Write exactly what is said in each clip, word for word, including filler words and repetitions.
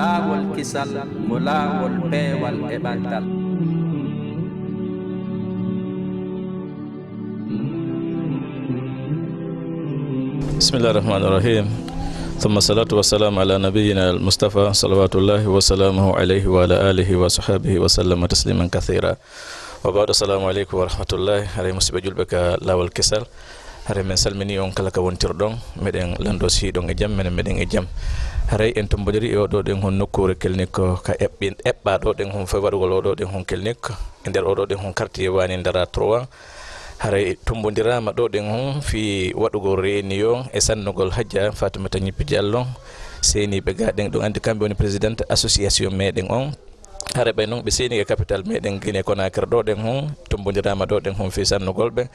Laawol kisal ko laawol peewal e ɓantal. بسم الله الرحمن الرحيم. ثم الصلاة والسلام على نبينا المصطفى صلوات الله وسلامه عليه وعلى آله وصحبه وسلم تسليما كثيرا. Wa ba'du, assalamu aleykum wa rahmatullahi. Haray, musidɓe julɓe ka Laawol Kisal, haray men salmini on kala ka wontirɗon. Meɗen lanndo si hiɗon e jam, menen meɗen e jam. Haray en tombodiri e oɗo ɗen hon nokkuure clinique ka eɓɓin-, eɓɓa ɗo ɗen hon fo e waɗugol oɗo ɗen hon clinique e nder oɗo ɗen hon quartier Wanindara trois. Haray tombodiraama ɗo ɗen hon fii waɗugol réunion e sannugol Hajja Fatumata Ñippi Jallo, seeniiɓe ga ɗen ɗon anndi kamɓe woni présidente association meɗen on. Hare ɓay non ɓe seeni e capital meɗen Guinée Conakry ɗo ɗen hon, tombodiraama ɗo ɗen hon fii sannugol ɓe,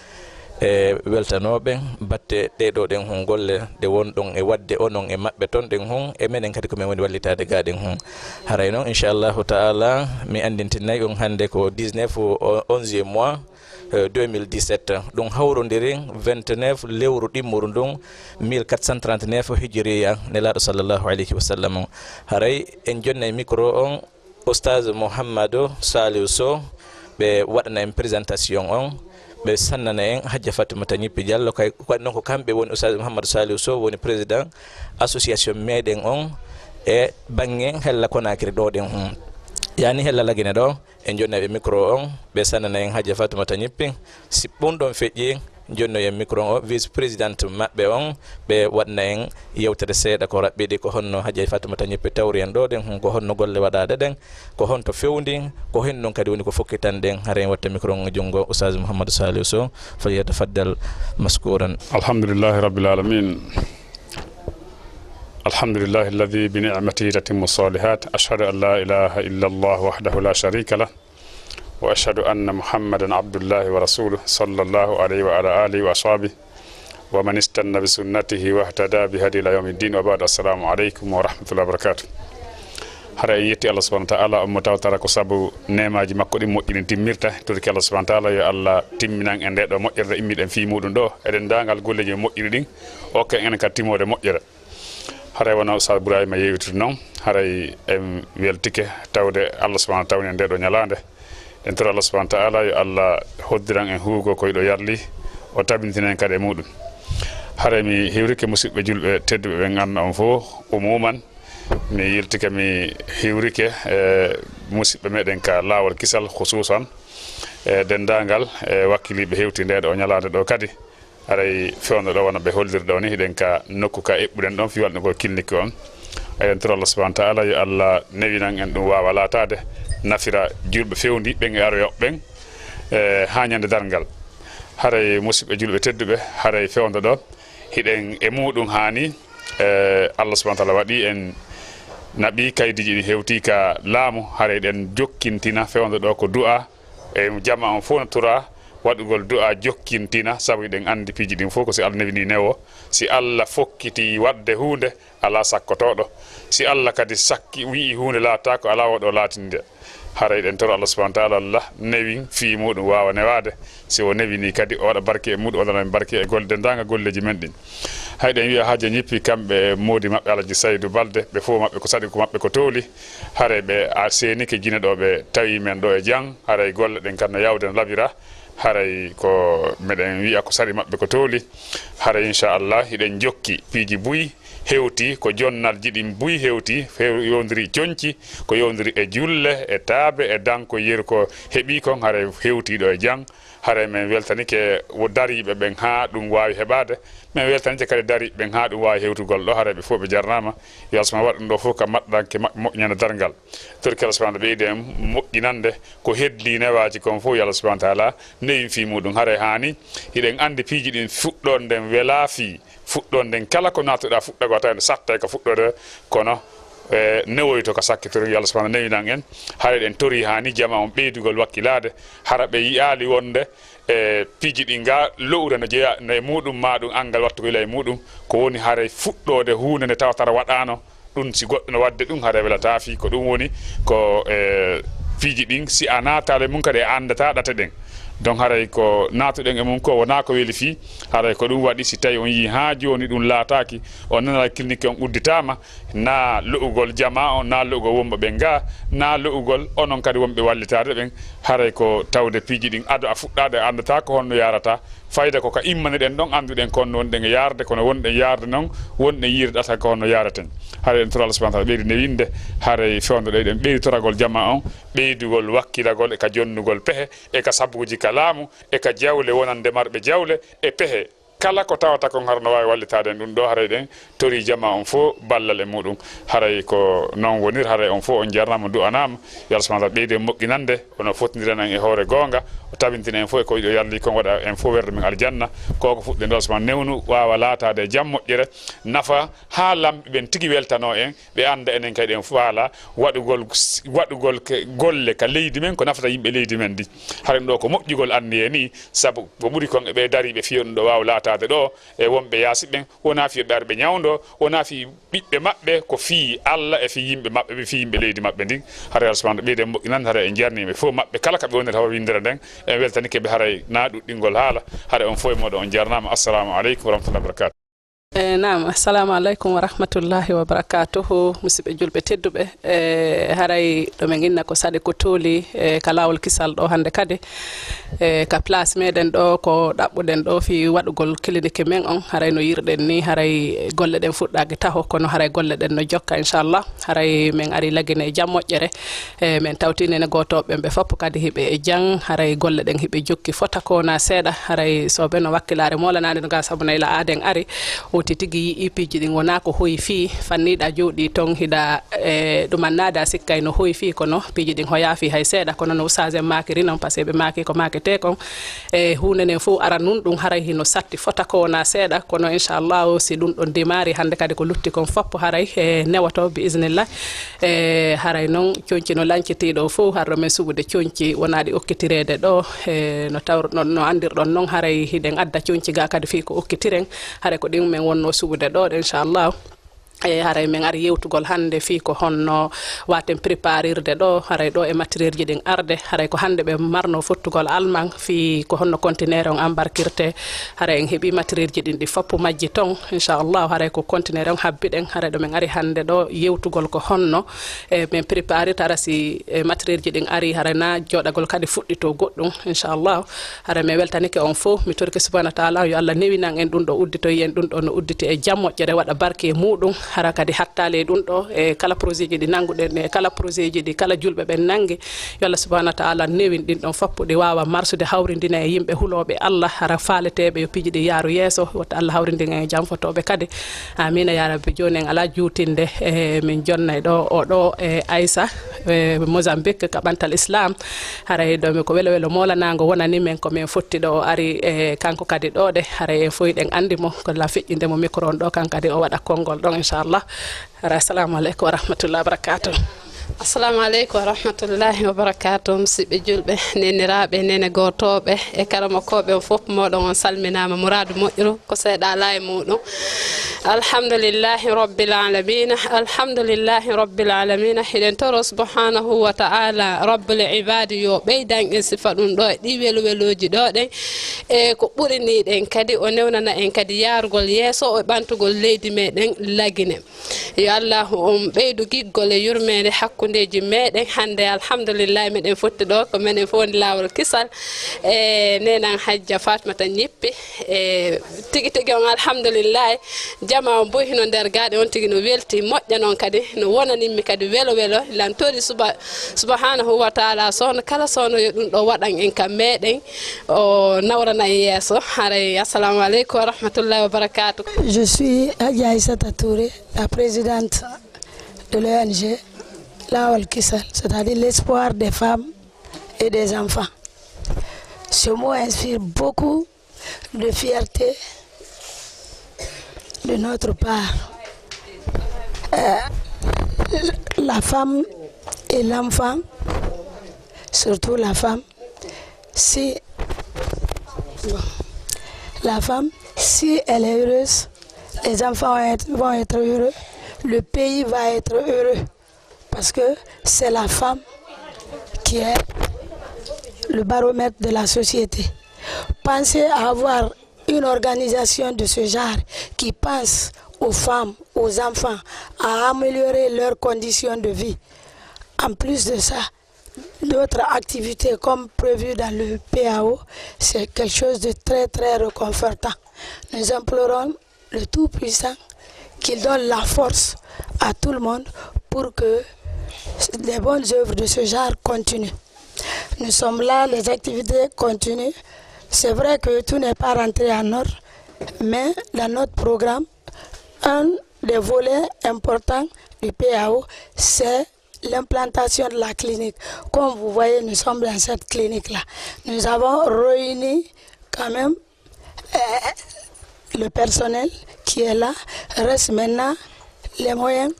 e weltanooɓe batte ɗe ɗo ɗen hon golle ɗe wonɗon e waɗde onon e maɓɓe ton ɗen hon, e menen kadi ko men woni wallitaade ga ɗen hon. Haray non, inchallahu taala, mi anndintinay on hannde ko dix-neuf o-, onzième mois, euh, deux mille dix-sept. Ɗum hawrondiri vingt-neuf lewru ɗimmuru ndun, mille quatre cent trente-neuf hijiriya, Nelaaɗo sallallahu alayhi wa sallam. Haray en jonnay micro on Oustaz Mouhamadou Saliou Sow, ɓe waɗana en présentation on, ɓe sannana en Hajja Fatumata Ñippi Jallo, kay, ko waɗi non ko kamɓe woni Oustaz Mouhamadou Saliou Sow woni président association meɗen on e banŋe Hella Conakry ɗo ɗen hon. Yani Hella Lagine ɗo, en jonnay ɓe micro on, ɓe sannana en Hajja Fatumata Ñippi. Si ɗum ɗon feƴƴi, jonnoyen micro on o vice présidente maɓɓe on, ɓe waɗna en yewtere seeɗa ko raɓɓiɗi, ko honno Hajja Fatumata Ñippi tawri en ɗo ɗen hon, ko honno golle waɗaaɗe ɗen, ko honto fewndi, ko honɗun kadi woni ko fokkitan ɗen. Haren watta micro on e junngo Oustaz Mouhamadou Saliou Sow, falyatafaddal mashkuran. الحمد لله رب العالمين. الحمد لله الذي بنعمته تتم الصالحات. أشهد أن لا إله إلا الله وحده لا شريك له. وأشهد أن محمدا عبد الله ورسوله صلى الله عليه وعلى آله وأصحابه ومن استن بسنته واهتدى بهديه إلى يوم الدين وبعد. السلام عليكم ورحمة الله وبركاته. Hara en yetti Allah subhanahu wa ta'ala, on mo tawtara ko sabu neemaaji makko ɗin moƴƴi ɗin timmirta. Torki Allah subhanahu wa ta'ala yo Allah timminan en ndee ɗoo moƴƴere nde immiɗen fii muuɗum ɗoo, e denndaangal golleeji men moƴƴuɗi ɗin, okka en enen kadi timoode moƴƴere. Haray wano Ustaz Ibrahima yeewitiri non, haray en weltike tawde Allah subhanahu wa ta'ala tawni en ndee ɗoo ñalaande. En tora Allah subhanahu wa ta'ala yo Allah hoddiran en huugo ko yiɗo yarli, o tabintina en kadi e muuɗum. Haray mi hiwrike musidɓe julɓe tedduɓe ɓen, anna on fof umuman, mi yiltike mi hiwrike, e, musidɓe meɗen ka laawol kisal khususan, e, denndaangal, e, wakkiliiɓe hewti ndee ɗoo ñalaande ɗoo kadi. Haray fewndo ɗoo wano ɓe holliri ɗoo ni, hiɗen ka nokku ka eɓɓuɗen ɗon fii waɗnugol kilniki on. Eɗen tora Allah subhanahu wa ta'ala yo Allah newinan en ɗum waawa laataade, nafira julɓe fewndi ɓen e aroyoɓe ɓen, e, haa ñande darngal. Haray musidɓe julɓe tedduɓe, haray fewndo ɗoo, hiɗen e muuɗum haani, e, Allah subhanahu wa ta'ala waɗi en naɓi kaydiiji ɗi hewti ka laamu, haray ɗen jokkintina fewndo ɗoo ko du'a, e jama on fof no tora waɗugol du'a jokkintina, sabu eɗen anndi piiji ɗin fof ko si Allah newini newo. Si Allah fokkiti waɗde huunde, alaa sakkotooɗo. Si Allah kadi sakki, wi'i huunde laataako, alaa wooɗo laatinde. Haray eɗen tora Allah subhanahu wa ta'ala, Allah newin fii muuɗum waawa newaade. Si o newini kadi, o waɗa barke e muuɗum, o waɗana en barke e golle, denndaangal golleeji men ɗin. Hay eɗen wi'a Hajja Ñippi, kamɓe e moodi maɓɓe Alaji Saydu Balde, ɓe fof maɓɓe ko saɗi ko maɓɓe ko tooli. Haray ɓe a seenike Gine ɗoo, ɓe tawi men ɗoo e jam. Haray golle ɗen kadi no yaawde no labira. Haray ko meɗen wi'a ko saɗi maɓɓe ko tooli. Haray inchallah hiɗen jokki piiji buy hewti, ko jonnalji ɗin buy hewti, few-, yowndiri e conci, ko yowndiri e julle, e taabe, e danko yeru ko heɓi kon, haray hewti ɗoo e jam. Haray men weltanike wo dariiɓe ɓen haa ɗum waawi heɓaade. Men weltanike kadi dariiɓe ɓen haa ɗum waawi hewtugol ɗoo. Haray ɓe fof ɓe jarnaama. Yo Allah subhanahu waɗ ɗum ɗoo fof ka maɗɗanke maɓɓe moƴƴinande darngal. Torki Allah subhanahu ɓeydi en moƴƴinande ko heddi newaaji kon fof. Yo Allah subhanahu wa ta'ala newin fii muuɗum. Haray haani hiɗen anndi piiji ɗin fuɗɗoode nden welaa fii. Fuɗɗoode nden kala ko naatuɗaa fuɗɗagol a tawi no sattay ka fuɗɗoode kono, e, newoyto ka sakkitoro. Yo Allah subhanahu newinan en. Haray eɗen tori haani jama on ɓeydugol wakkilaade. Hara ɓe yi'aali wonde e piiji ɗi nga lo'ure no jeya, no e muuɗum maa ɗum anngal wattu ko ila e muuɗum, ko woni haray fuɗɗoode huunde nde tawata waɗaano, ɗum si goɗɗo no waɗde ɗum haray welataa fii ko ɗum woni ko, e, piiji ɗin si a naataali e mum kadi a anndataa ɗate ɗen. Donc, haray ko naatuɗen e mum ko wonaa ko weli fii, haray ko ɗum waɗi, si tawi on yii haa jooni ɗum laataaki, on nanay clinique on udditaama, naa lo'ugol jamaa on, naa lo'ugol wonɓe ɓen gaa, naa lo'ugol onon kadi wonɓe wallitaade ɓen, haray ko tawde piiji ɗin ado a fuɗɗaade a anndataa ko honno yaarata, fayda ko ka immaniɗen ɗon annduɗen ko honno wonɗen e yaarde, kono wonɗen yaarde non, wonɗen yiirde ɗata ko honno yaareten. Haray en tora Allah subhanahu wa taala ɓeydi newinde, haray fewndo ɗo eɗen ɓeydi toragol jamaa on, ɓeydugol wakkilagol e ka jonnugol pehe, e ka sabuuji ka laamu, e ka jawle wonande marɓe jawle, e pehe kala ko tawata kon hara no waawi wallitaade en ɗum ɗo, haray ɗen torii jamaa on fof ballal e muɗum. Haray ko non wonir, haray on fof on jarnaama, du'anaama. Yo Allah subhanahu wa taala ɓeydu en moƴƴinande, ono fotindiren en e hoore goonga, o tabintina en fof e ko yiɗo yalli kon, waɗa en fof werde men aljanna. Ko ko fuɗɗen ɗo, Allah subhanahu newnu waawa laataade e jam moƴƴere, nafa haa lamɓe ɓen tigi weltanoo en, ɓe annda enen kadi en faala waɗugol, waɗugol ke, golle ka leydi men ko nafata yimɓe leydi men ndi. Haren ɗo ko moƴƴugol anniye ni, sabu ko ɓuri kon e ɓe dariiɓe fii ɗum ɗo waawa laataade ɗo e wonɓe yaasi ɓen, wonaa fii ɓe ari ɓe ñawndo, wonaa fii ɓiɓɓe maɓɓe, ko fii Alla e fii yimɓe maɓɓe, ɓe fii yimɓe leydi maɓɓe ndin. Haray Allah subhanahu wa taala ɓeyde moƴƴinande, haray en jarnii ɓe fof maɓɓe kala ka ɓe woniri hawa winndere nden, en weltanike ɓe haray na ɗuɗɗingol haala, haray on fof e mooɗon on jarnaama. Assalamu aleykum wa rahmatullahi wa barakatuh. E, naam, assalamu aleykum wa rahmatullahi wa barakatuhu, musidɓe julɓe tedduɓe. E, haray ɗo men inna ko saɗi ko tooli, e, ka laawol kisal ɗo hannde kadi. E, ka place meɗen ɗo ko ɗaɓɓuɗen ɗo fii waɗugol clinique men on, haray no yiruɗen ni, haray golle ɗen fuɗɗaaki taho, kono haray golle ɗen no jokka, inchallah. Haray men ari Lagine e jam moƴƴere. E, men tawti nene gootooɓe ɓen ɓe fof kadi hiɓe e jam, haray golle ɗen hiɓe jokki fota ko wonaa seeɗa. Haray so ɓe no wakkilaare moolanaade no gaa, sabu Nayla Aaden ari, o ti tigi yi'i piiji ɗin wonaa ko hoyi fii, fanniɗa jooɗii ton hiɗa, e, ɗumannaade a sikkay no hoyi fii, kono piiji ɗin hoyaa fii hay seeɗa, kono no ustaas en maakiri non, parce que ɓe maaki ko maaketee kon. E, huunde nden fof ara nun ɗum haray hino satti fota ko wonaa seeɗa, kono inchallahu si ɗum ɗon dimaari hannde kadi ko lutti kon fof haray e newoto bi iznillah. E, haray non conci no lancitiiɗo fof harɗo men suɓude conci wonaa ɗi okkitireede ɗo. E, no tawr-, no, no anndirɗon non haray hiɗen adda conci ga kadi fii ko okkitiren, haray ko ɗin men wonno suɓude ɗo ɗe inchallahu. E, haray men ari yewtugol hannde fii ko honno waaten préparirde ɗo, haray ɗo e matérielji ɗin arde, haray ko hannde ɓe marno fottugol Alman fii ko honno conteneur on embarquirte, haray en heɓi matérielji ɗin ɗi fof majji ton, inchallahu, haray ko conteneur on habbi ɗen, haray ɗo men ari hannde ɗo yewtugol ko honno, e, men préparirta, hara si, e, matérielji ɗin ari, haray na jooɗagol kadi fuɗɗito goɗɗum, inchallahu. Hara mi weltanike on fof, mi torike subhanahu wa taala yo Allah newinan en ɗum ɗo, udditoyi en ɗum ɗo no udditi e jam moƴƴere, waɗa barke e muɗum. Hara kadi hattaali e ɗum ɗo, e kala projet ji ɗi nannguɗen, e kala projet ji ɗi kala julɓe ɓen nanngi, yo Allah subhanahu wa taala newin ɗin ɗon fof, ɗi waawa marsude, hawrindina e yimɓe hulooɓe Allah, hara faaleteeɓe yo piiji ɗi yaaru yeeso, wota Allah hawrindin en e janfotooɓe kadi. Amiina yaa Rabbi. Jooni en alaa juutinde, e min jonnay ɗo, o ɗo, e Aysa, e Mozambique, ka ɓantal Islam. Haray ɗo mi ko welo welo moolanaango wonani men, ko men fotti ɗo o ari, e kanko kadi ɗo de. Haray en fof ɗen anndi mo, ko la feƴƴinde mo micro on ɗo, kan kadi o waɗa konngol ɗon, inchallah. Haray, assalamu aleykum wa rahmatullahi wa barakatuh. Assalamu aleykum wa rahmatullahi wa barakatuh. Musidɓe julɓe, neniraaɓe, nene gootooɓe, e karamokooɓe, on fof mooɗon on salminaama. Muraadu moƴƴuru ko seeɗa alaa e muuɗum. Alhamdulillahi Rabbil Alamina, Alhamdulillahi Rabbil Alamina. Hiɗen toro subhanahu wa ta'ala Rabbul Ibadi yo ɓeydan en sifa ɗum ɗo e ɗi welo welooji ɗo ɗen. E ko ɓuri ni ɗen kadi, o newnana en kadi yaarugol yeeso e ɓantugol leydi meɗen Lagine. Yo Allahu on ɓeydu giggol e yurmeende hakkundeeji meɗen. Hannde, alhamdulillahi, meɗen fotti ɗo, ko menen fof woni laawol kisal. E nenan Hajja Fatmata Ñippi. E tigi tigi on, alhamdulillahi, jama on boy hino nder gaaɗe, on tigi no welti, moƴƴa noon kadi, no wonanimmi kadi welo welo. Lan tori suba-, subhanahu wa ta'ala, soono kala soono yo ɗum ɗo waɗan en ka meɗen, o nawrana en yeeso. Haray, assalamu aleykum wa rahmatullahi wa barakatuh. Je suis Hadja Aïssata Touré, la présidente de l'O N G Lawal Kissal, c'est-à-dire l'espoir des femmes et des enfants. Ce mot inspire beaucoup de fierté de notre part. Euh, la femme et l'enfant, surtout la femme, si, bon, la femme, si elle est heureuse, les enfants vont être, vont être heureux, le pays va être heureux. Parce que c'est la femme qui est le baromètre de la société. Pensez à avoir une organisation de ce genre qui pense aux femmes, aux enfants, à améliorer leurs conditions de vie. En plus de ça, d'autres activités comme prévues dans le P A O, c'est quelque chose de très, très réconfortant. Nous implorons le Tout-Puissant qu'il donne la force à tout le monde pour que les bonnes œuvres de ce genre continuent. Nous sommes là, les activités continuent. C'est vrai que tout n'est pas rentré en ordre, mais dans notre programme, un des volets importants du P A O, c'est l'implantation de la clinique. Comme vous voyez, nous sommes dans cette clinique-là. Nous avons réuni quand même euh, le personnel qui est là. Reste maintenant les moyens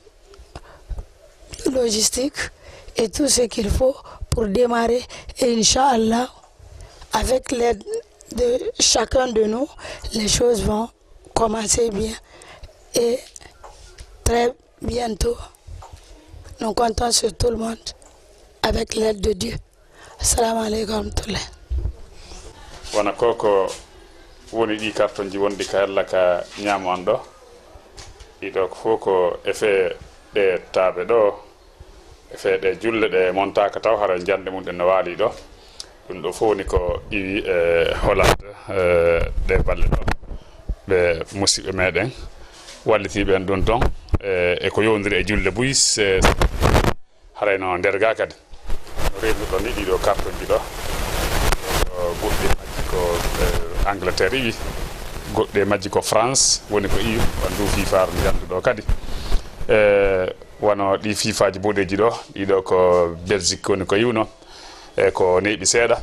logistiques et tout ce qu'il faut pour démarrer. Et Inch'Allah, avec l'aide de chacun de nous, les choses vont commencer bien. Et très bientôt, nous comptons sur tout le monde avec l'aide de Dieu. Assalamu aleykum wa rahmatullah. Wona ko ko woni ɗi kartonji wonɗi ka yalla ka ñaamo an ɗo. Ɗiɗo ko fof ko e fee ɗe taabe ɗo, e fee ɗe julle ɗe montaaka taw hara njande mum ɗen no waali ɗo. Ɗum ɗo fof woni ko iwi e Hollande, e ɗe balle ɗo. Ɓe musiɓɓe meɗen wallitiiɓe en ɗum ton, e, e ko yowndiri e julle buy, se, Haray no nder ga kadi, no reenirɗon ni ɗiɗo kartonji ɗo, goɗɗi e majji ko, eh, Angleterre iwi, goɗɗi e majji ko France woni ko iwi, on du fiifaaru ndu ɗo kadi. Eh, wano ɗi fiifaaji boɗeeji ɗo, ɗiɗo ko Belgique woni ko iwno, e ko neeɓi seeɗa.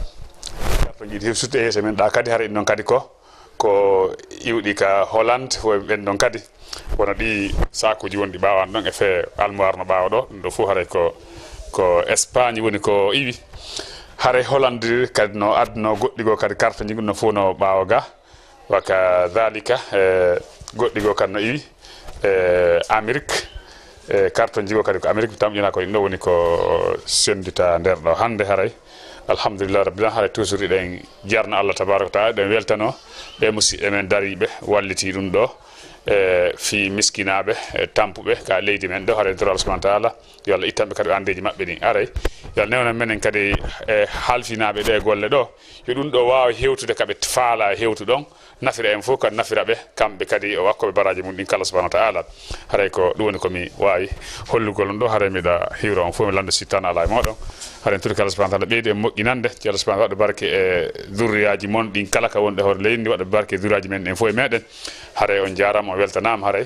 Kartonji ɗi heewi suttude e yeeso men ɗa kadi, haray ɗin ɗon kadi ko ko iwɗi ka Hollande, fof ɓen ɗon kadi. Wano ɗi saakuuji wonɗi ɓaawo an ɗon e fee almuwaar no ɓaawo ɗo, ɗum ɗo fof haray ko, ko Espagne woni ko iwi. Haray Hollande kadi no adduno goɗɗi goo kadi kartonji ɗum no fof no ɓaawo ga. Wa ka dhalika, e, goɗɗi goo kadi no iwi, e, Amérique, e, kartonji goo kadi ko Amérique, mi tamƴinaa ko ɗum ɗo woni ko senndita nder ɗo hannde haray. Alhamdulillahi Rabbil Alamina, haray toujours hiɗen jarna Allah tabaraka wa taala, hiɗen weltano ɓe musiɓɓe men dariiɓe, wallitii ɗum ɗo, e fii miskinaaɓe, e tampuɓe ka leydi men ɗo, haray doro Allah subhanahu wa taala, yo Allah ittan ɓe kadi o anndeeji maɓɓe ɗin. Haray, yo Allah newnan menen kadi e halfinaaɓe ɗe golle ɗo, yo ɗum ɗo waawa hewtude ka ɓe faalaa hewtu ɗon, nafira en fof, kadi nafira ɓe, kamɓe kadi o wakko ɓe baraaji mum ɗin kala, subhanahu wa ta'ala. Haray ko ɗum woni ko mi waawi hollugol on ɗo, haray miɗa hiwra on fof, mi landa si tan alaa e mooɗon. Haray en turi kala, subhanahu wa ta'ala, ɓeydi en moƴƴinande, ci Allah subhanahu wa ta'ala waɗa barke e zurriyaaji mon ɗin kala ka wonɗe hoore leydi ndi, waɗa barke e zurriyaaji men ɗen fof e meɗen. Haray on jaaraama, on weltanaama, haray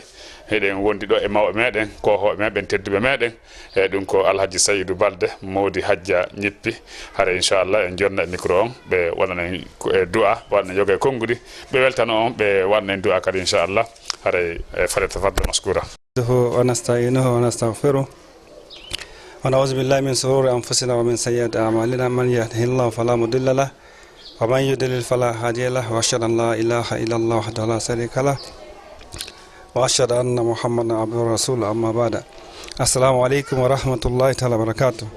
hiɗen wondi ɗo e mawɓe meɗen, koohooɓe meɗen, tedduɓe meɗen. E ɗum ko Alhaji Sayidu Balde, Moodi Hajja Ñippi. Haray, inchallah, en jonna e micro on, ɓe waɗana en ko e du'a, waɗana yoga e konnguɗi, ɓe weltano on, ɓe waɗana en du'a kadi, inchallah. Haray, e, falyatafaddal mashkura. نحمده ونستعينه ونستغفره، ونعوذ بالله من شرور أنفسنا ومن سيئات أعمالنا، من يهده الله فلا مضل له، ومن يضلل فلا هادي له، وأشهد أن لا إله إلا الله وحده لا شريك له، وأشهد أن محمدا عبده ورسوله، أما بعد. السلام عليكم ورحمة الله تعالى وبركاته.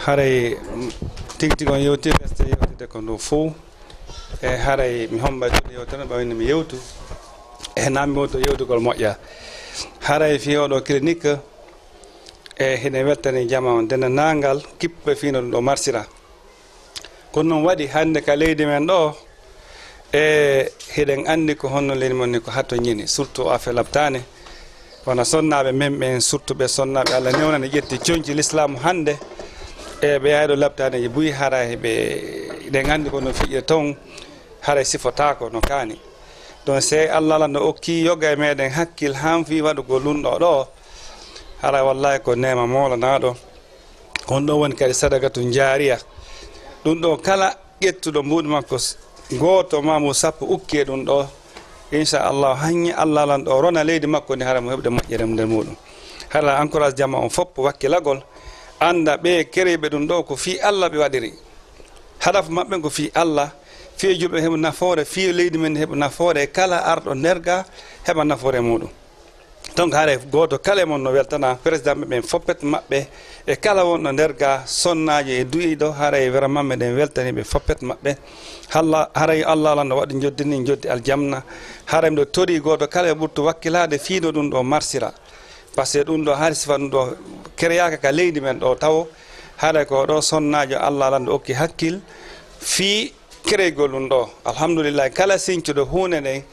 Haray, mm, tigi tigi on yewti, ɓesde yewtide ko ndu fow. E haray mi homba e tun yewtere, ɓawni mi yewtu. E nammi wonto yewtugol moƴƴa. Haray fii oɗo clinique, e hiɗen weltani jama on denndaangal kippe fii no ɗum ɗo marsira. Ko ɗum waɗi hannde ka leydi men ɗo, e hiɗen anndi ko honno leydi mon ni ko hatto ñini, surtout affaire laptaane. Wona sonnaaɓe men ɓen, surtout ɓe sonnaaɓe Allah newnani ƴetti conci lislaamu hannde, e ɓe yahay ɗo laptaaneeji buy haray ɓe, hiɗen anndi ko no fiƴira ton, haray sifotaako no kaani. Donc, sey Allah lan no okki yoga e meɗen hakkil han fii waɗugol ɗum ɗo ɗo, haray wallahi ko neema moolanaaɗo. On ɗon woni kadi sadakatun jaariya. Ɗum ɗo kala ƴettuɗo mbuuɗu makko s-, gooto maa mbuuɗu sappo ukkee ɗum ɗo, inchallahu, hanñi Allah lan ɗo rona leydi makko ndi, hara mo heɓude moƴƴere nder muɗum. Hara encourage jama on fof wakkilagol, annda ɓe kereeɓe ɗum ɗo ko fii Allah ɓe waɗiri. Hadafu maɓɓe ko fii Allah, fii julɓe heɓu nafoore, fii leydi men heɓu nafoore, e kala arɗo nder ga heɓa nafoore muɗum. Donc, haray gooto kala e mon no weltana président ɓe ɓen foppet maɓɓe, e kala wonɗo nder ga sonnaajo e du'iiɗo, haray vraiment meɗen weltani ɓe foppet maɓɓe. Halla, haray Allah lan no waɗi njoddi ni njoddi aljamna. Haray miɗo tori gooto kala e ɓurtu wakkilaade fii no ɗum ɗo marsira. Parce que ɗum ɗo hari sifa ɗum ɗo kereyaaka ka leydi men ɗo tawo. Haray ko ɗo sonnaajo Allah lan no okki hakkil fii kereygol ɗum ɗo. Alhamdulillahi, kala sincuɗo huunde nden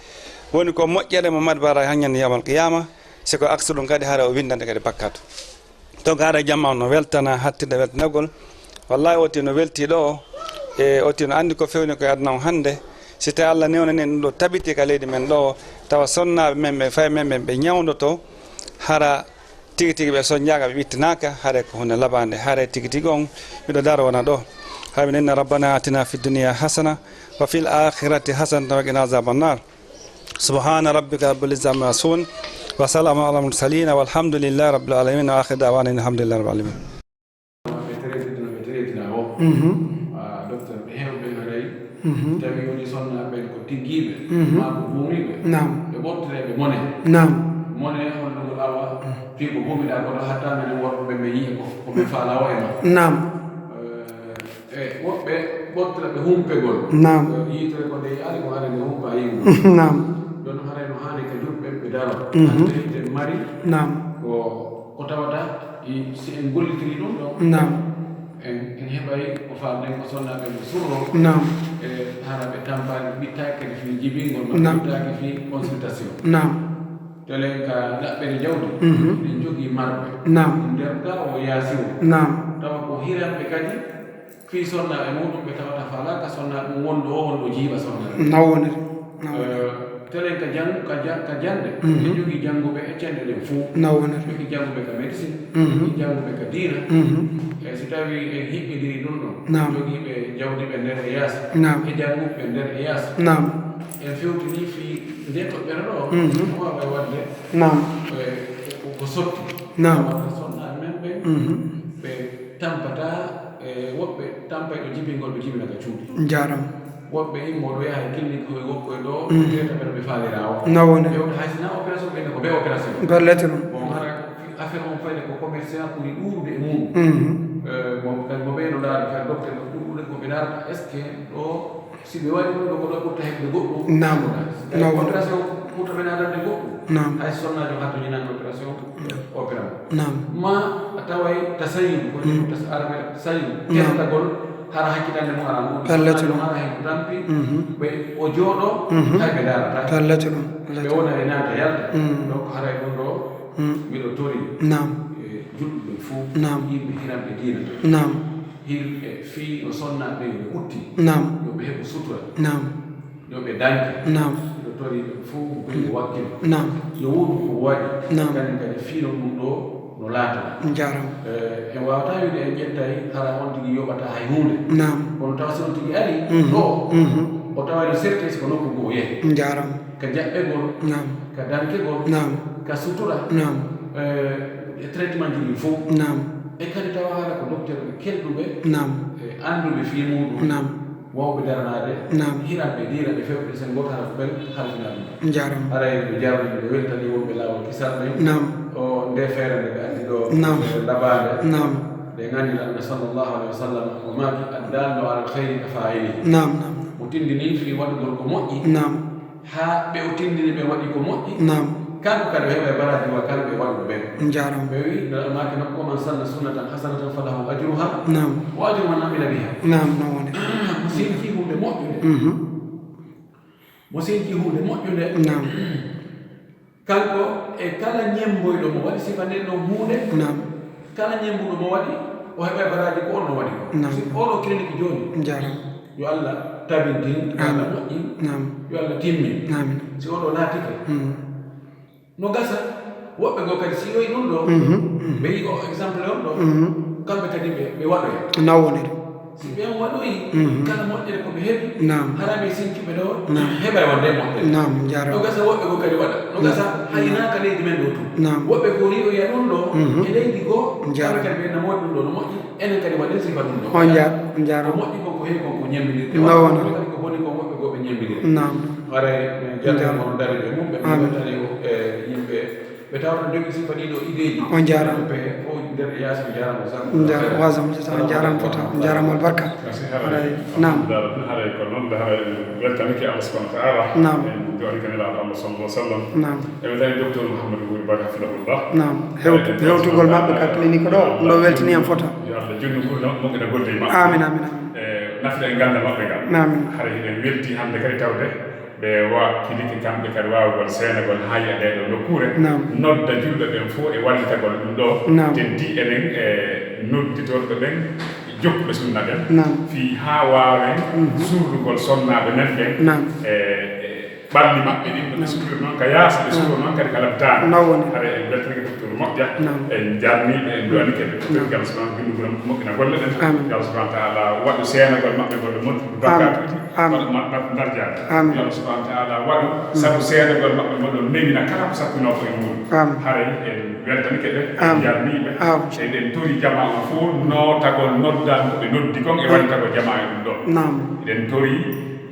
woni ko moƴƴere mo madbara hanñande yawmal qiyama, si ko aksu ɗum kadi hara o windande kadi bakkatu. Donc hara jamma on no weltana, hattirde weltanagol. Wallahi oti no welti ɗo, e oti no andi ko fewni ko e aduna on hande. Si tawi Allah newnani en ɗum ɗo tabiti ka leydi men ɗo, tawa sonnaaɓe men ɓe fay men ɓen ɓe ñawndoto, hara tigi tigi ɓe sonjaaka, ɓe ɓittinaaka, hare ko hunde labande, hare tigi tigi on, miɗo daro wona ɗo. Hay min inna rabbana atina fid dunya hasana, wa fil akhirati hasanatan wa qina azaban nar. Subhana rabbika rabbil izzati amma yasifun, wa salamun ala mursalin, walhamdulillahi rabbil alamin, wa akhiru da'wana alhamdulillahi rabbil alamin. Ɓe traité no ɓe traité o. Mhm. Ah, docteur, ɓe heewɓe no ley. Mhm. Tawi woni sonna ɓen ko tiggiiɓe, mhm, maa ko buumiiɓe. Naam. Ɓe ɓortireeɓe mone. Naam. Mone hollugol awa, fii ko buumiɗaa ko ɗo, hatta menen worɓe ɓe, ɓe yi'e ko, ko ɓe faalaa o e ma. Naam. Eh, e woɓɓe ɓortira ɓe humpegol. Naam. Eh, yiitere ko nde yi'aali ko haray nde humpa yi'ugol. Naam. Ɗon haray no haani ka juɓɓe ɓe daro. Mhm. Hatta yiite mari. Naam. Ko, ko tawata i, si en gollitiri ɗum ɗon. Naam. En, en heɓay ko faamɗen ko sonnaaɓe ɓe surro. Naam. E hara ɓe tampaani, ɓe ɓittaaki kadi fii jibingol, ma ɓe ɓittaaki fii consultation. Naam. Telen ka ɗaɓɓere jawdi, mhm, ɗen jogii marɓe. Naam. Nder ga o yaasi o. Naam. Tawa ko hiranɓe kadi fii sonnaaɓe muɗum ɓe tawata faalaaka sonnaaɓe wonɗo o, wonɗo jiiɓa sonnaaɓe. Nawoniri. Nawoniri. Eh, Telen ka jan-, ka ja-, ka jannde, mhm, ɓe jogii jannguɓe e cenɗe ɗen fuu. Nawoniri. Ɓe jogii jannguɓe ka médecine, mhm, ɓe jogii jannguɓe ka diina. Mhm. E si tawii en hiɓɓidiri ɗum ɗon, naam, jogiiɓe jawdi ɓe nder e yaasi, naam, e jannguɓe ɓe nder e yaasi. Naam. En fewtinii fii nde toɓɓere ɗo, mhm, ko waaway waɗde, naam, e, ko, ko sotti. Naam. Wata sonnaaɓe men ɓen, mhm, ɓe tampataa, e, woɓɓe tampay ɗo jibingol, ɓe jibina ka cuuɗi. Njaaraama. Woɓɓe immoo ɗo yaha e clinique e wokko e ɗo, mm, teeta ɓe no ɓe faalira o. No woni. Ɓe wota hay si na opération ɓe ne ko ɓe opération. Ballete non. Bon, hara affaire on fayde ko commerçant ɓuri ɗuuɗude e mum. Mhm. Eh, bon, kan mo ɓe no ndaari kay docteur no ɓuri ɗuuɗude ko ɓe ndaarata est-ce que ɗo si ɓe waɗi ɗum ɗo ko ɗo ɓurta heɓde goɗɗum. Naam. Tawi, naam, opération ɓurta ɓe naatande goɗɗum. Naam. Hay sonnaajo haa to ñinan opération. Opéra. Naam. Ma a taway tasayyud, ko, mm, tas-, arabe tasayyud, naam, tertagol hara hakkitande mo aran ɗum. Pellet non. Hara hen ko tampi, mhm, ɓe o jooɗo, mhm, hay ɓe ndaarata. Pellet non. Ɓe wona e naata yalta. Mm. Donc haray ɗum ɗo, mm, miɗo tori, naam, e julɓe fof, naam, yimɓe hiranɓe diina. Naam. Hir-, e fii no sonnaaɓe yo ɓe utti. Naam. Yo ɓe heɓu sutura. Naam. Yo ɓe danke. Naam. Miɗo tori ɓe fof ko ɓe wakkilo. Naam. Yo woodu ko waɗi. Naam. Kañum kadi fii no ɗum ɗo no laata. Njaaraama. Eh, en waawataa wiide en ƴettay hara on tigi yoɓata hay huunde. Naam. Kono tawa si on tigi ari, mhm, ɗo, mhm, o taway no serti si ko nokku goo o yehi. Njaaraama. Ka jaɓɓegol, naam, ka dankegol, naam, ka sutura, naam, eh, e traitement ji ɗin fof. Naam. E kadi tawa hara ko docteur ɓe kelɗuɓe, naam, e annduɓe fii muuɗum. Naam. Wawɓe daranaade, naam, hiranɓe diina ɓe fewɓe sen gooto hara ko ɓen halfinaa ɗum. Njaaraama. Haray ɓe jarni, ɓe weltani wonɓe laawol kisal ɓen. Naam. O nde feere nde ɓe addi ɗo, naam, e labaande. Naam. Ɓe nganndir Annabi sallallahu alayhi wa sallam, o maaki, "Addaallu alal khayri ka faa'ilihi." Naam, naam, naam. Mo tindini fii waɗugol ko moƴƴi. Naam. Haa ɓe o tindini ɓe waɗi ko moƴƴi. Naam. Kanko kadi o heɓay baraaji wa kamɓe waɗuɓe ɓen. Njaaraama. Ɓe wi'i, Nelaɗo maaki nokku, "Man sanna sunnatan hasanatan falahu ajruha, naam, wa ajru man amila biha." Naam, non woni. Mo sinki huunde moƴƴunde. Mhm. Mo sinki huunde moƴƴunde. Naam. Kanko e kala ñemmboyɗo mo waɗi sifa nden ɗon huunde. Naam. Kala ñemmbuɗo mo waɗi, o heɓay baraaji ko on no waɗi ko. Naam. Si oɗo clinique jooni, njaaraama, yo Allah tabintin, yo Allah, amiin, moƴƴin, naam, yo Allah timmin. Amiin. Si oɗo laatike, mm, no gasa, woɓɓe goo kadi si yoyi ɗum ɗo, mhm, mhm, ɓe yi'i o exemple on ɗo, mhm, kamɓe kadi ɓe, ɓe waɗoya. Na woniri. Si ɓen waɗoyi, mhm, kala moƴƴere ko ɓe heɓi, naam, hara ɓe sincuɓe ɗo, naam, heɓay wonde moƴƴere. Naam, njaaraama. No gasa woɓɓe goo kadi waɗa. No gasa, mm, hay hinaa ka leydi men ɗo tun. Naam. Woɓɓe goo yi'oya ɗum ɗo, mhm, e leydi goo, njaaraama, kamɓe kadi ɓe na moɗi ɗum ɗo no moƴƴi, enen kadi waɗen sifa ɗum ɗo. On nja-, on njaaraama. Ko moƴƴi kon ko heewi kon ko ñemmbindirte. No wona. Woɓɓe kadi ko boni kon woɓɓe goo ɓe ñemmbindira. Naam. Haray, eh, jarni, njaaraama, on dari ɓe mum, ɓe, naam, mbattani, eh, yimɓe Ɓe tawata jogi sifa ɗiɗo ideeji. On jaaraama. Ɓe fof nder e yaasi, on jaaraama. On jaaraama, wa jazakumullahu khairan. On jaaraama fota, on jaaraama albarka. Merci, haray. Haray, naam. Alhamdulillah, haray ko noon, haray en weltanike Allah subhanahu wa ta'ala. Naam. En du'anike Nelaaɗo Allah sallallahu alaihi wasallam. Naam. En weltani Docteur Mouhamadou Wuri Ba, hafidahullah. Naam. Hewtu-, hewtugol maɓɓe ka clinique ɗo, ɗo weltini en fota. Yo Allah junnu ɓurno moƴƴina golle maɓɓe. Amin, amin, amin. E nafila e ganndal maɓɓe ngal. Amin. Haray eɗen welti hannde kadi tawde ɓe wakkilike kamɓe kadi waawugol seenagol haa yi'a ɗee ɗoo nokkuure. Naam. Nodda julɓe ɓen fof e wallitagol ɗum ɗoo. Naam. Teddii enen e nodditorɓe ɓen, jokkuɓe sunna ɓen. Naam. Fii haa waawen Mhm. surrugol sonnaaɓe men ɓen. Naam. E, e ɓalli maɓɓe ɗin, no ɓe Naam. surriri noon ka yaasi, ɓe Naam. surroo noon kadi ka labitaare. Naam woni. Haray en weltanike Docteur Moƴƴa. Naam. En jarnii ɓe, en du'anike ɓe. Naam. Docteur Galas noon, binndugol moƴƴina golle ɗen. Amin. Yo Allah subhanahu wa ta'ala waɗu seenagol maɓɓe ngol moƴƴi. Amin. Barkaatuuji. Amin. Waɗu ma-, ma-, darjaaji. Amin. Yo Allah subhanahu wa ta'ala waɗu sabu seedegol maɓɓe ngol ɗon newina kala ko sappinoo ko e muɗum. Amin. Haray en weltanike ɓe, en Amin. jarnii ɓe. Amin. Eɗen tori jamaa on fof nootagol noddan ko ɓe noddi kon e wallitagol jamaa e ɗum ɗon. Naam. Eɗen tori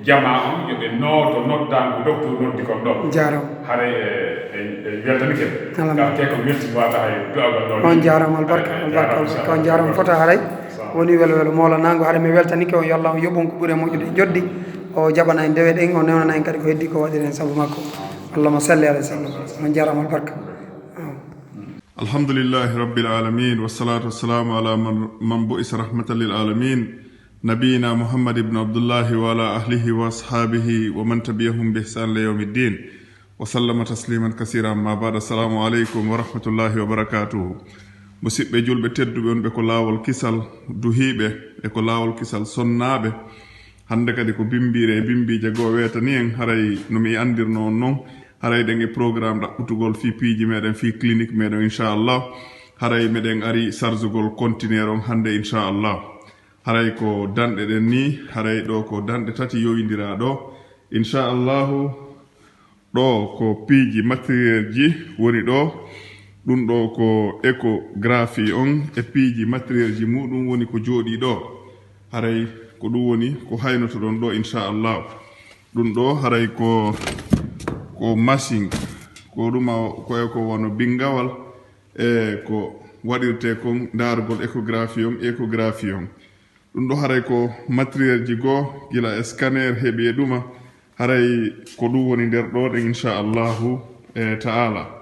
jamaa on yo ɓe nooto noddan ko docteur noddi kon ɗon. Jaaraama. Haray e, e, en weltanike ɓe. Alhamdulillah. Ngam te ko welti waata hay du'agol ɗon. On jaaraama albarka, Haray, albarka, jaaraama, albarka. On jaaraama fota haray. Woni welo welo moolanaango, hara mi weltanike on, yo Allah on yoɓu on ko ɓuri e moƴƴude e njoɓdi, o jaɓana en dewe ɗen, o newnana en kadi ko heddii ko waɗiren sabu makko. Allahumma salli ala sallam. On jaaraama albarka. Alhamdulillahi rabbil alamin, wassalatu wassalamu ala man, man bu'isa rahmatan lil alamin, nabiyina Muhammad ibn Abdullahi wa ala ahlihi wa ashabihi wa man tabi'ahum bi ihsan ila yawmiddin. Wa sallama tasliman kasira, amma ba'd. Assalamu aleykum wa rahmatullahi wa barakatuhu. Musiɓɓe julɓe tedduɓe, on ɓe ko laawol kisal duhiiɓe, e ko laawol kisal sonnaaɓe. Hannde kadi ko bimbiire e bimbiije goo weetani en, haray no mi andirno on non, haray ɗen e programme ɗaɓɓutugol fii piiji meɗen, fii clinique meɗen, inchallah. Haray meɗen ari sarjugol continuer on hannde, inchallah. Haray ko danɗe ɗen nii, haray ɗoo ko danɗe tati yowindiraa ɗoo. Inchallahu, ɗoo ko piiji matériel ji woni ɗoo. Ɗum ɗoo ko échographie on e piiji matériel ji muɗum woni ko jooɗii ɗoo. Haray ko ɗum woni ko haynotoɗon ɗoo, inchallahu. Ɗum ɗoo haray ko, ko machine, ko ɗum a, ko e ko wano bingawal, e ko waɗirtee kon ndaargol échographie on, échographie on. Ɗum ɗoo haray ko matériel ji goo, gila e scanner heɓi e ɗuma, haray ko ɗum woni nder ɗoo ɗen, inchallahu, e, ta'ala.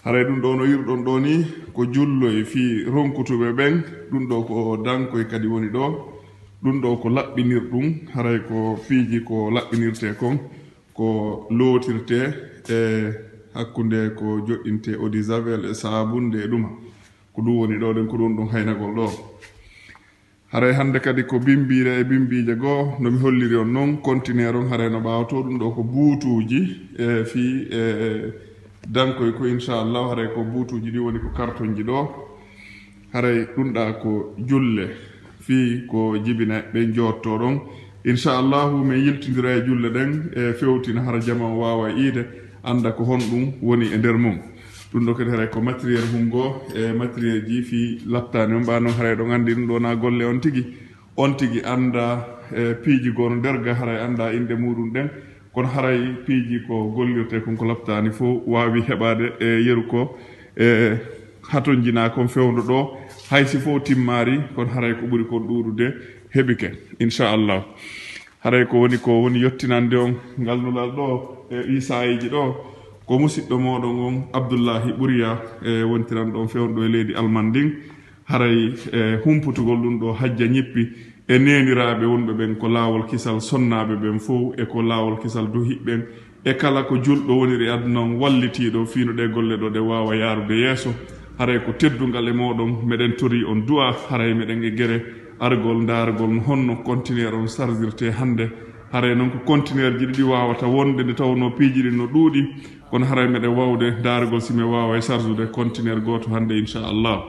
Haray ɗum ɗoo no yi'uɗon ɗoo nii, ko julloy fii ronkutuɓe ɓen, ɗum ɗoo ko dankoy kadi woni ɗoo, ɗum ɗoo ko laɓɓinirɗum, haray ko piiji ko laɓɓinirtee kon, ko lootirtee e hakkunde ko joɗɗintee eau de javel e saabunde e ɗuma. Ko ɗum woni ɗoo ɗen, ko ɗum ɗum haynagol ɗoo. Haray hannde kadi ko bimbiire e bimbiije goo, no mi holliri on non, continuer on, haray no ɓaawtoo ɗum ɗoo ko buutuuji, e fii, e, e, dankoy ko, inchallahu, haray ko buutuuji ɗi woni ko kartonji ɗoo. Haray ɗum ɗaa ko julle, fii ko jibina ɓe jottoo ɗon. Inchallahu, men yiltindira e julle ɗen, e fewtina hara jama on waawa iide, annda ko honɗum woni e nder mum. Ɗum ɗoo kadi haray ko matériel hungo e matériel ji fii laptaani on, ɓaa non haray ɗon anndi ɗum ɗoo na golle on tigi. On tigi annda, e, piiji goo no nder ga, haray annda innde muɗum ɗen. Kono haray piiji ko gollirtee kon ko laptaani fof waawi heɓaade e yeru ko, e, hatonjinaa kon fewndo ɗoo. Hay si fof timmaari, kono haray ko ɓuri kon ɗuuɗude heɓike, inchallah. Haray ko woni, ko woni yottinande on ngal nulal ɗoo, e ɗii saa'iiji ɗoo, ko musiɗɗo mooɗon on Abdullahi Ɓuriya, e wontiranɗo on fewndo e leydi Alman ndin. Haray, e humputugol ɗum ɗoo hajja ñippi e neeniraaɓe wonɓe ɓen ko laawol kisal sonnaaɓe ɓen fow, e ko laawol kisal duhiiɓe ɓen, e kala ko julɗo woniri e aduna on wallitiiɗo fii no ɗee golle ɗoo ɗe waawa yaarude yeeso. Haray ko teddungal e mooɗon, meɗen torii on du'aa, haray meɗen e gere argol ndaargol no honno conteneur on sarjirtee hannde. Haray non ko conteneur ji ɗiɗi waawata wonde nde tawnoo piiji ɗin no ɗuuɗi, kono haray meɗen waawde ndaargol si men waawa e sarjude conteneur gooto hannde, inchallah.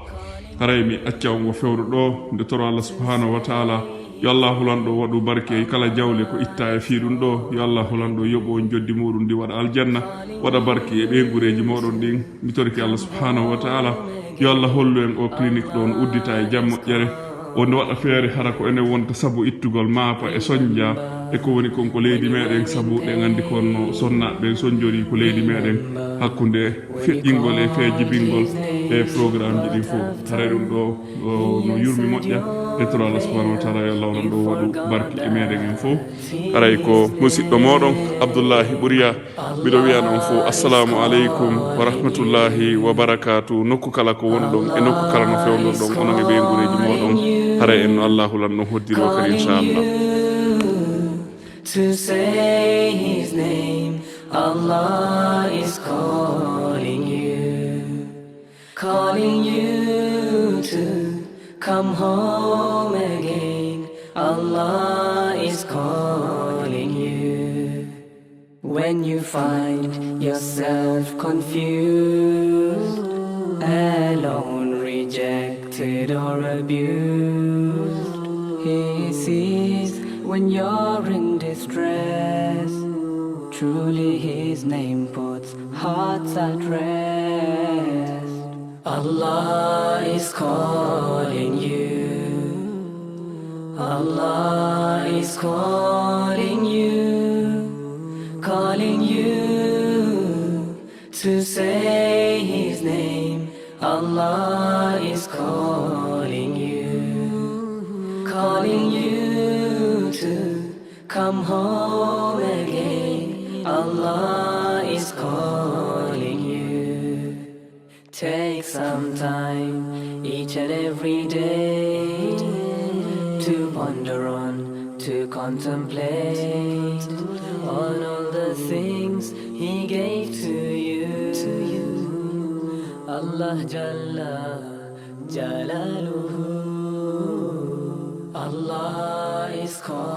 Haray mi acca on wo fewndo ɗoo, nde toro Allah subhanahu wa ta'ala, yo Allah hulanɗo waɗu barke e kala jawle ko itta e fii ɗum ɗoo, yo Allah hulanɗo yoɓu on joddi muɗum ndi waɗa aljanna, waɗa barke e ɓeynguureeji mooɗon ɗin. Mi torike Allah subhanahu wa ta'ala, yo Allah hollu en o clinique ɗoo no uddita e jam moƴƴere, o no waɗa feere hara ko enen wonta sabu ittugol maafa e sonja. E ko woni kon ko leydi meɗen, sabu ɗen anndi ko honno sonnaaɓe ɓen sonjori ko leydi meɗen hakkunde feƴƴingol e feejibingol e programmeji ɗin fow. Haray ɗum ɗoo, o, no yurmi moƴƴa. E toro Allah subhanahu wa taala, yo Allah onon ɗoo waɗu barke e meɗen en fow. Haray ko musiɗɗo mooɗon Abdullahi Ɓuriya. Miɗo wi'ana on fow, assalamu aleykum wa rahmatullahi wa barakaatu. Nokku kala ko wonɗon, e nokku kala no fewndorɗon, onon e ɓeynguureeji mooɗon, haray en no Allaahu lan ɗon hoddiroo kadi, inchallah. To say his name, Allah is calling you, calling you to come home again. Allah is calling you. When you find yourself confused, alone, rejected, or abused, He sees when you're in distress. Truly, His name puts hearts at rest. Allah is calling you. Allah is calling you, calling you to say his name. Allah is calling you, calling you to come home again. Allah is calling you. Take some time each and every day to ponder on, to contemplate on all the things He gave to you. Allah Jalla Jalaluhu. Allah is calling.